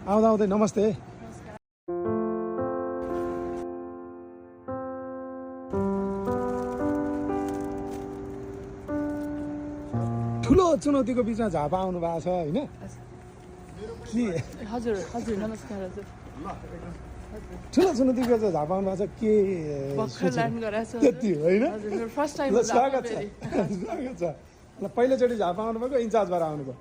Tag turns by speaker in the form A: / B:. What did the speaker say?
A: आउँदा आउँदै नमस्ते। ठुलो चुनौतीको बिचमा झापा आउनु भएको छ होइन के
B: हजुर हजुर नमस्कार हजुर
A: ठुलो चुनौतीको चाहिँ झापा आउनु भएको छ के
B: भर्खर ल्यान्ड गराएको छ
A: त्यति होइन
B: हजुर मेरो फर्स्ट टाइम
A: ल स्वागत छ स्वागत छ ल पहिलोचोटि झापा आउनुभएको इन्चार्ज भएर आउनुभयो